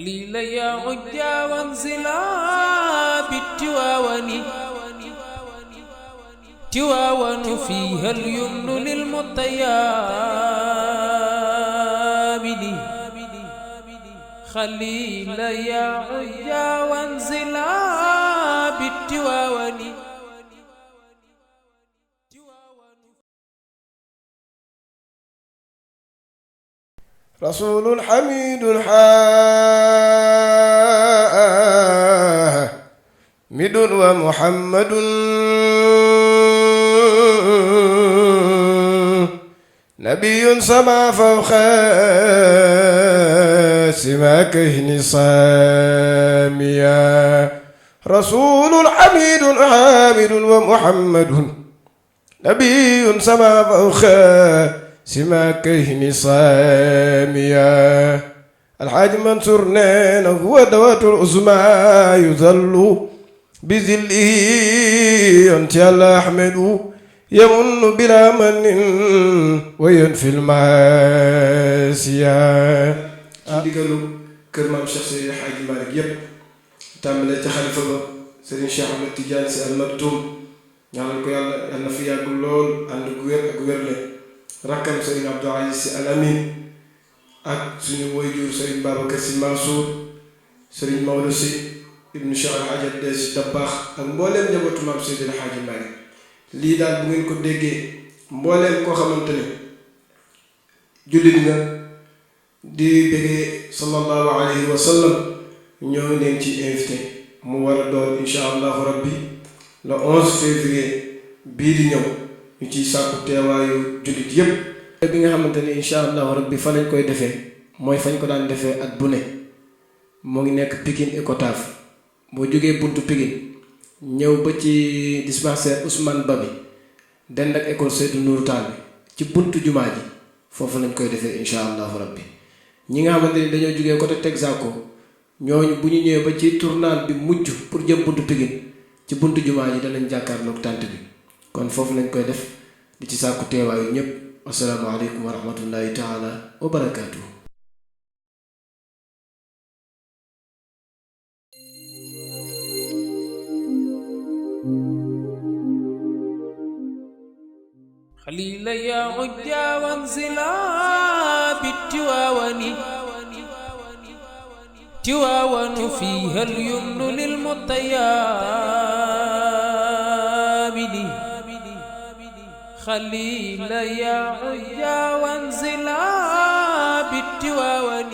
خليل يا عجا وانزلا بالتواون تواون فيها اليمن للمطيابد خليل يا عجا وانزلا بالتواون. رسول حميد حامد ومحمد نبي سما فوق سما كهن ساميا. رسول حميد حامد ومحمد نبي سما فوق سما كهن ساميا. الحاج منصور نين هو دوات العظمى يذل بذله ينتي الله أحمد يمن بلا من وينفي المعاسيا. digalu kër maam Cheikh Seydi Hadji Malick yépp tàmbalee ci xalifa ba Serigne Cheikh Ahmed Tidiane Sy Al Maktoum ñaanal ko yàlla yàlla na fi yàgg lool ànd gu wér ak wérle. rakkam Serigne Abdou Aziz Sy Al Amin ak suñu waajur Serigne Babacar Sy Mansour, Serigne Maodo Sy ibnu Cheikh Al Hadji Abdou Sy Dabakh ak mbooleem njabootu maam Seydi El Hadji Malick. lii daal bu ngeen ko déggee mbooleem koo xamante ne jullit nga di bëggee sallallahu alayhi wa sallam ñoo leen ci invité mu war a doon insha allahu rabbi le 11 février bii di ñëw ñu ciy sàkku teewaayu jullit yépp. bi nga xamante ne insha allahu rabbi fa lañ koy defee mooy fañ ko daan defee at bu ne moo ngi nekk Pikine Icotaf. boo jógee buntu Pikine ñëw ba ci dispensaire Ousmane Ba bi dend ak école Seydou Nourou Tall bi ci buntu jumaa ji foofu lañ koy defee insha allahu rabbi. ñi nga xamante ni dañoo jógee côté Texaco ñooñu bu ñu ñëwee ba ci tournal bi mujj pour jëm buntu Pikine ci buntu jumaa ji danañ jàkkaarloog tànt bi kon foofu lañ koy def di ci sàkku teewaayu ñépp. assalaamu aleykum wa rahmatullahi taala wa barakaatuhu. خليل يا عجا وانزلا بالتواون تواون فيها اليمن للمطيابد خليل يا عجا وانزلا بالتواون.